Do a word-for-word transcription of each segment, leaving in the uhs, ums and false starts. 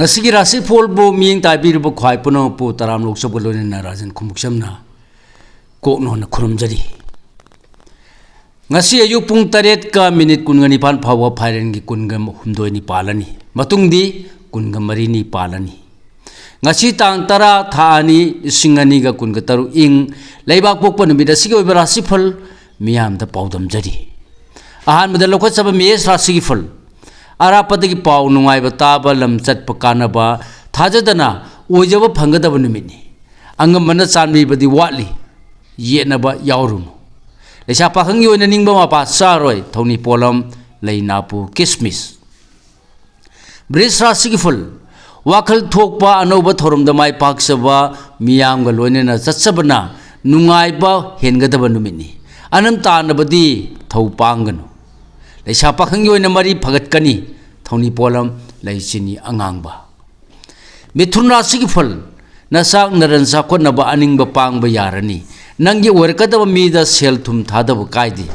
ꯉꯁꯤꯒꯤ ꯔꯥꯁꯤꯐꯣꯜꯕꯨ ꯃꯤꯠꯌꯦꯡ ꯇꯥꯕꯤꯔꯤꯕ ꯈ꯭ꯋꯥꯏ ꯄꯨꯝꯅꯃꯛꯄꯨ ꯇꯔꯥꯝꯅ ꯑꯣꯛꯆꯕ ꯂꯣꯏꯅꯅ ꯔꯥꯖꯟ ꯈꯨꯃꯨꯛꯆꯝꯅ ꯀꯣꯛꯅꯣꯟꯅ ꯈꯨꯔꯨꯝꯖꯔꯤ꯫ ꯉꯁꯤ ꯑꯌꯨꯛ ꯄꯨꯡ ꯇꯔꯦꯠꯀ ꯃꯤꯅꯤꯠ ꯀꯨꯟꯒ ꯅꯤꯄꯥꯟ ꯐꯥꯎꯕ ꯐꯥꯏꯔꯦꯟꯒꯤ ꯀꯨꯟꯒ ꯍꯨꯝꯗꯣꯏꯅꯤ ꯄꯥꯜꯂꯅꯤ꯫ ꯃꯇꯨꯡꯗꯤ ꯀꯨꯟꯒ ꯃꯔꯤꯅꯤ ꯄꯥꯜꯂꯅꯤ꯫ ꯉꯁꯤ ꯇꯥꯡ ꯇꯔꯥ, ꯊꯥ ꯑꯅꯤ, ꯂꯤꯁꯤꯡ ꯑꯅꯤꯒ ꯀꯨꯟꯒ ꯇꯔꯨꯛ ꯏꯪ ꯂꯩꯕꯥꯛ ꯄꯣꯛꯄ ꯅꯨꯃꯤꯠ ꯑꯁꯤꯒꯤ ꯑꯣꯏꯕ ꯔꯥꯁꯤꯐꯜ ꯃꯤꯌꯥꯝꯗ ꯄꯥꯎꯗꯝꯖꯔꯤ꯫ ꯑꯍꯥꯟꯕꯗ ꯂꯧꯈꯠꯆꯕ ꯃꯦꯁ ꯔꯥꯁꯤꯒꯤ ꯐꯜ꯫ ꯑꯔꯥꯞꯄꯗꯒꯤ ꯄꯥꯎ ꯅꯨꯡꯉꯥꯏꯕ ꯇꯥꯕ, ꯂꯝ ꯆꯠꯄ ꯀꯥꯟꯅꯕ, ꯊꯥꯖꯗꯅ ꯑꯣꯏꯖꯕ ꯐꯪꯒꯗꯕ ꯅꯨꯃꯤꯠꯅꯤ꯫ ꯑꯉꯝꯕꯅ ꯆꯥꯟꯕꯤꯕꯗꯤ ꯋꯥꯠꯂꯤ, ꯌꯦꯠꯅꯕ ꯌꯥꯎꯔꯨꯅꯨ꯫ ꯂꯩꯁꯥ ꯄꯥꯈꯪꯒꯤ ꯑꯣꯏꯅ ꯅꯤꯡꯕ ꯃꯄꯥ ꯆꯥꯔꯣꯏ, ꯊꯧꯅꯤ ꯄꯣꯠꯂꯝ, ꯂꯩ ꯅꯥꯄꯨ, ꯀꯤꯁꯃꯤꯁ꯫ ꯕ꯭ꯔꯤꯖ ꯔꯥꯁꯤꯒꯤ ꯐꯜ꯫ ꯋꯥꯈꯜ ꯊꯣꯛꯄ ꯑꯅꯧꯕ ꯊꯧꯔꯝꯗ ꯃꯥꯏ ꯄꯥꯛꯆꯕ, ꯃꯤꯌꯥꯝꯒ ꯂꯣꯏꯅꯅ ꯆꯠꯆꯕꯅ ꯅꯨꯡꯉꯥꯏꯕ ꯍꯦꯟꯒꯗꯕ ꯅꯨꯃꯤꯠꯅꯤ꯫ ꯑꯅꯝ ꯇꯥꯅꯕꯗꯤ ꯊꯧ ꯄꯥꯡꯒꯅꯨ꯫ ꯂꯩꯁꯥ ꯄꯥꯈꯪꯒꯤ ꯑꯣꯏꯅ ꯃꯔꯤ ꯐꯒꯠꯀꯅꯤ꯫ ꯊꯧꯅꯤ ꯄꯣꯠꯂꯝ, ꯂꯩ ꯆꯤꯅꯤ ꯑꯉꯥꯡꯕ꯫ ꯃꯤꯊꯨꯟ ꯔꯥꯁꯤꯒꯤ ꯐꯜ꯫ ꯅꯆꯥꯛ ꯅꯔꯟ ꯆꯥꯎꯈꯠꯅꯕ ꯑꯅꯤꯡꯕ ꯄꯥꯡꯕ ꯌꯥꯔꯅꯤ꯫ ꯅꯪꯒꯤ ꯑꯣꯏꯔꯛꯀꯗꯕ ꯃꯤꯗ ꯁꯦꯜ ꯊꯨꯝ ꯊꯥꯗꯕ ꯀꯥꯏꯗꯦ꯫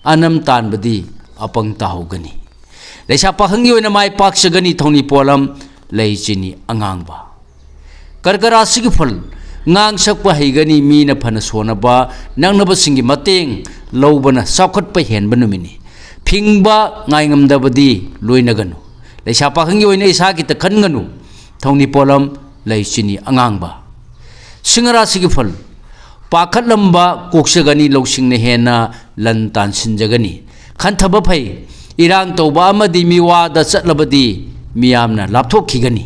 ꯑꯅꯝ ꯇꯥꯟꯕꯗꯤ ꯑꯄꯪ ꯇꯥꯍꯧꯒꯅꯤ꯫ ꯂꯩꯁꯥ ꯄꯥꯈꯪꯒꯤ ꯑꯣꯏꯅ ꯃꯥꯏ ꯄꯥꯛꯆꯒꯅꯤ꯫ ꯊꯧꯅꯤ ꯄꯣꯠꯂꯝ, ꯂꯩ ꯆꯤꯅꯤ ꯑꯉꯥꯡꯕ꯫ ꯀꯔꯀ ꯔꯥꯁꯤꯒꯤ ꯐꯜ꯫ ꯉꯥꯡ ꯁꯛꯄ ꯍꯩꯒꯅꯤ꯫ ꯃꯤꯅ ꯐꯅ ꯁꯣꯟꯅꯕ ꯅꯛꯅꯕꯁꯤꯡꯒꯤ ꯃꯇꯦꯡ ꯂꯧꯕꯅ ꯆꯥꯎꯈꯠꯄ ꯍꯦꯟꯕ ꯅꯨꯃꯤꯠꯅꯤ꯫ ꯐꯤꯡꯕ ꯉꯥꯏꯉꯝꯗꯕꯗꯤ ꯂꯣꯏꯅꯒꯅꯨ꯫ ꯂꯩꯁꯥ ꯄꯥꯈꯪꯒꯤ ꯑꯣꯏꯅ ꯏꯁꯥ ꯈꯤꯇ ꯈꯟꯒꯅꯨ꯫ ꯊꯧꯅꯤ ꯄꯣꯠꯂꯝ, ꯂꯩ ꯆꯤꯅꯤ ꯑꯉꯥꯡꯕ꯫ ꯁꯤꯡꯍ ꯔꯥꯁꯤꯒꯤ ꯐꯜ꯫ ꯄꯥꯈꯠꯂꯝꯕ ꯀꯣꯛꯆꯒꯅꯤ꯫ ꯂꯧꯁꯤꯡꯅ ꯍꯦꯟꯅ ꯂꯟ ꯇꯥꯟꯁꯤꯟꯖꯒꯅꯤ꯫ ꯈꯟꯊꯕ ꯐꯩ꯫ ꯏꯔꯥꯡ ꯇꯧꯕ ꯑꯃꯗꯤ ꯃꯤꯋꯥꯗ ꯆꯠꯂꯕꯗꯤ ꯃꯤꯌꯥꯝꯅ ꯂꯥꯞꯊꯣꯛꯈꯤꯒꯅꯤ꯫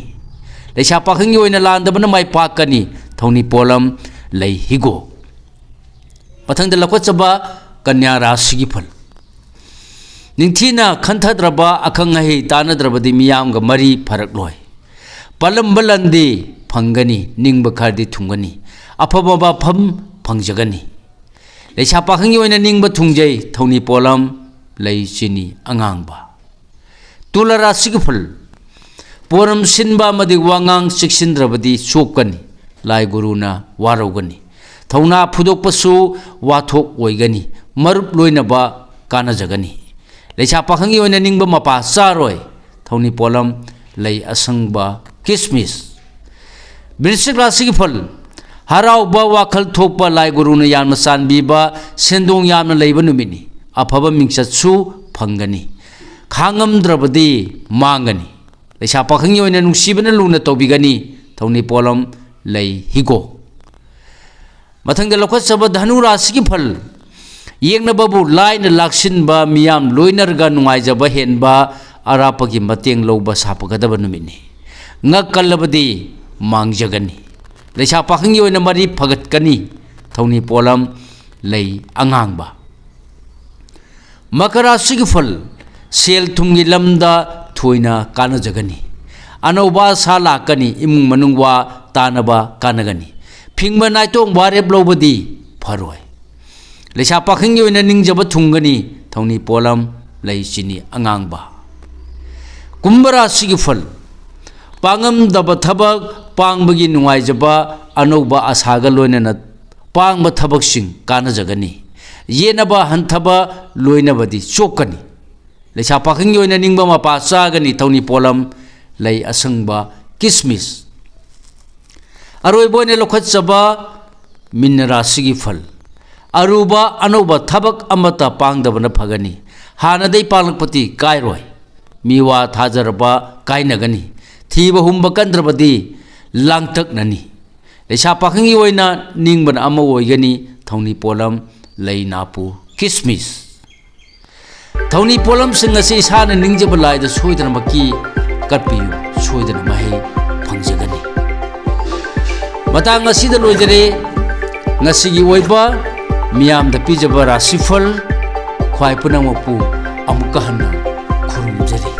ꯂꯩꯁꯥ ꯄꯥꯈꯪꯒꯤ ꯑꯣꯏꯅ ꯂꯥꯟꯗꯕꯅ ꯃꯥꯏ ꯄꯥꯛꯀꯅꯤ꯫ ꯊꯧꯅꯤ ꯄꯣꯠꯂꯝ, ꯂꯩ ꯍꯤꯒꯣꯛ꯫ ꯃꯊꯪꯗ ꯂꯧꯈꯠꯆꯕ ꯀꯟꯌꯥ ꯔꯥꯁꯤꯒꯤ ꯐꯜ꯫ ꯅꯤꯡꯊꯤꯅ ꯈꯟꯊꯗ꯭ꯔꯕ, ꯑꯈꯪ ꯑꯍꯩ ꯇꯥꯟꯅꯗ꯭ꯔꯕꯗꯤ ꯃꯤꯌꯥꯝꯒ ꯃꯔꯤ ꯐꯔꯛꯂꯣꯏ꯫ ꯄꯥꯜꯂꯝꯕ ꯂꯟꯗꯤ ꯐꯪꯒꯅꯤ, ꯅꯤꯡꯕ ꯈꯔꯗꯤ ꯊꯨꯡꯒꯅꯤ, ꯑꯐꯕ ꯃꯐꯝ ꯐꯪꯖꯒꯅꯤ꯫ ꯂꯩꯁꯥ ꯄꯥꯈꯪꯒꯤ ꯑꯣꯏꯅ ꯅꯤꯡꯕ ꯊꯨꯡꯖꯩ꯫ ꯊꯧꯅꯤ ꯄꯣꯠꯂꯝ, ꯂꯩ ꯆꯤꯅꯤ ꯑꯉꯥꯡꯕ꯫ ꯇꯨꯂꯥ ꯔꯥꯁꯤꯒꯤ ꯐꯜ꯫ ꯄꯣꯔꯝ ꯁꯤꯟꯕ ꯑꯃꯗꯤ ꯋꯥꯉꯥꯡ ꯆꯦꯛꯁꯤꯟꯗ꯭ꯔꯕꯗꯤ ꯆꯣꯞꯀꯅꯤ꯫ ꯂꯥꯏ ꯒꯨꯔꯨꯅ ꯋꯥꯔꯧꯒꯅꯤ꯫ ꯊꯧꯅꯥ ꯐꯨꯗꯣꯛꯄꯁꯨ ꯋꯥꯊꯣꯛ ꯑꯣꯏꯒꯅꯤ꯫ ꯃꯔꯨꯞ ꯂꯣꯏꯅꯕ ꯀꯥꯟꯅꯖꯒꯅꯤ꯫ ꯂꯩꯁꯥ ꯄꯥꯈꯪꯒꯤ ꯑꯣꯏꯅ ꯅꯤꯡꯕ ꯃꯄꯥ ꯆꯥꯔꯣꯏ꯫ ꯊꯧꯅꯤ ꯄꯣꯠꯂꯝ, ꯂꯩ ꯑꯁꯪꯕ ꯀꯤꯁꯃꯤꯁ꯫ ꯕꯤꯔꯁꯤꯛ ꯔꯥꯁꯤꯒꯤ ꯐꯜ: ꯍꯔꯥꯎꯕ, ꯋꯥꯈꯜ ꯊꯣꯛꯄ, ꯂꯥꯏ ꯒꯨꯔꯨꯅ ꯌꯥꯝꯅ ꯆꯥꯟꯕꯤꯕ, ꯁꯦꯟꯗꯣꯡ ꯌꯥꯝꯅ ꯂꯩꯕ ꯅꯨꯃꯤꯠꯅꯤ꯫ ꯑꯐꯕ ꯃꯤꯡꯆꯠꯁꯨ ꯐꯪꯒꯅꯤ꯫ ꯈꯥꯡꯉꯝꯗ꯭ꯔꯕꯗꯤ ꯃꯥꯡꯒꯅꯤ꯫ ꯂꯩꯁꯥ ꯄꯥꯈꯪꯒꯤ ꯑꯣꯏꯅ ꯅꯨꯡꯁꯤꯕꯅ ꯂꯨꯅ ꯇꯧꯕꯤꯒꯅꯤ꯫ ꯊꯧꯅꯤ ꯄꯣꯠꯂꯝ ꯂꯩ ꯍꯤꯒꯣꯛ꯫ ꯃꯊꯪꯗ ꯂꯧꯈꯠꯆꯕ ꯙꯅꯨ ꯔꯥꯁꯤꯒꯤ ꯐꯜ: ꯌꯦꯡꯅꯕꯕꯨ ꯂꯥꯏꯅ ꯂꯥꯛꯁꯤꯟꯕ, ꯃꯤꯌꯥꯝ ꯂꯣꯏꯅꯔꯒ ꯅꯨꯡꯉꯥꯏꯖꯕ ꯍꯦꯟꯕ, ꯑꯔꯥꯞꯄꯒꯤ ꯃꯇꯦꯡ ꯂꯧꯕ ꯁꯥꯐꯒꯗꯕ ꯅꯨꯃꯤꯠꯅꯤ꯫ ꯉꯛ ꯀꯜꯂꯕꯗꯤ ꯃꯥꯡꯖꯒꯅꯤ꯫ ꯂꯩꯁꯥ ꯄꯥꯈꯪꯒꯤ ꯑꯣꯏꯅ ꯃꯔꯤ ꯐꯒꯠꯀꯅꯤ꯫ ꯊꯧꯅꯤ ꯄꯣꯠꯂꯝ ꯂꯩ ꯑꯉꯥꯡꯕ꯫ ꯃꯀꯔ ꯔꯥꯁꯤꯒꯤ ꯐꯜ: ꯁꯦꯜ ꯊꯨꯝꯒꯤ ꯂꯝꯗ ꯊꯣꯏꯅ ꯀꯥꯟꯅꯖꯒꯅꯤ꯫ ꯑꯅꯧꯕ ꯑꯁꯥ ꯂꯥꯛꯀꯅꯤ꯫ ꯏꯃꯨꯡ ꯃꯅꯨꯡ ꯋꯥ ꯇꯥꯅꯕ ꯀꯥꯟꯅꯒꯅꯤ꯫ ꯐꯤꯡꯕ ꯅꯥꯏꯇꯣꯝ ꯋꯥꯔꯦꯞ ꯂꯧꯕꯗꯤ ꯐꯔꯣꯏ꯫ ꯂꯩꯁꯥ ꯄꯥꯈꯪꯒꯤ ꯑꯣꯏꯅ ꯅꯤꯡꯖꯕ ꯊꯨꯡꯒꯅꯤ꯫ ꯊꯧꯅꯤ ꯄꯣꯠꯂꯝ ꯂꯩ ꯆꯤꯅꯤ ꯑꯉꯥꯡꯕ꯫ ꯀꯨꯝꯚ ꯔꯥꯁꯤꯒꯤ ꯐꯜ: ꯄꯥꯡꯉꯝꯗꯕ ꯊꯕꯛ ꯄꯥꯡꯕꯒꯤ ꯅꯨꯡꯉꯥꯏꯖꯕ, ꯑꯅꯧꯕ ꯑꯁꯥꯒ ꯂꯣꯏꯅꯅ ꯄꯥꯡꯕ ꯊꯕꯛꯁꯤꯡ ꯀꯥꯟꯅꯖꯒꯅꯤ꯫ ꯌꯦꯠꯅꯕ ꯍꯟꯊꯕ ꯂꯣꯏꯅꯕꯗꯤ ꯆꯣꯛꯀꯅꯤ꯫ ꯂꯩꯁꯥ ꯄꯥꯈꯪꯒꯤ ꯑꯣꯏꯅ ꯅꯤꯡꯕ ꯃꯄꯥ ꯆꯥꯒꯅꯤ꯫ ꯊꯧꯅꯤ ꯄꯣꯠꯂꯝ ꯂꯩ ꯑꯁꯪꯕ ꯀꯤꯁꯃꯤꯁ꯫ ꯑꯔꯣꯏꯕ ꯑꯣꯏꯅ ꯂꯧꯈꯠꯆꯕ ꯃꯤꯟꯅ ꯔꯥꯁꯤꯒꯤ ꯐꯜ: ꯑꯔꯨꯕ ꯑꯅꯧꯕ ꯊꯕꯛ ꯑꯃꯠꯇ ꯄꯥꯡꯗꯕꯅ ꯐꯒꯅꯤ꯫ ꯍꯥꯟꯅꯗꯩ ꯄꯥꯡꯂꯛꯄꯗꯤ ꯀꯥꯏꯔꯣꯏ꯫ ꯃꯤꯋꯥ ꯊꯥꯖꯔꯕ ꯀꯥꯏꯅꯒꯅꯤ꯫ ꯊꯤꯕ ꯍꯨꯝꯕ ꯀꯟꯗ꯭ꯔꯕꯗꯤ ꯂꯥꯡꯇꯛꯅꯅꯤ꯫ ꯂꯩꯁꯥ ꯄꯥꯈꯪꯒꯤ ꯑꯣꯏꯅ ꯅꯤꯡꯕꯅ ꯑꯃ ꯑꯣꯏꯒꯅꯤ꯫ ꯊꯧꯅꯤ ꯄꯣꯠꯂꯝ ꯂꯩ ꯅꯥꯄꯨ ꯀꯤꯁꯃꯤꯁ꯫ ꯊꯧꯅꯤ ꯄꯣꯠꯂꯝꯁꯤꯡ ꯑꯁꯤ ꯏꯁꯥꯅ ꯅꯤꯡꯖꯕ ꯂꯥꯏꯗ ꯁꯣꯏꯗꯅꯃꯛꯀꯤ ꯀꯠꯄꯤꯌꯨ, ꯁꯣꯏꯗꯅ ꯃꯍꯩ ꯐꯪꯖꯒꯅꯤ꯫ ꯃꯇꯥꯡ ꯑꯁꯤꯗ ꯂꯣꯏꯖꯔꯦ ꯉꯁꯤꯒꯤ ꯑꯣꯏꯕ ꯃꯤꯌꯥꯝꯗ ꯄꯤꯖꯕ ꯔꯥꯁꯤꯐꯜ꯫ ꯈ꯭ꯋꯥꯏ ꯄꯨꯝꯅꯃꯛꯄꯨ ꯑꯃꯨꯛꯀ ꯍꯟꯅ ꯈꯨꯔꯨꯝꯖꯔꯤ꯫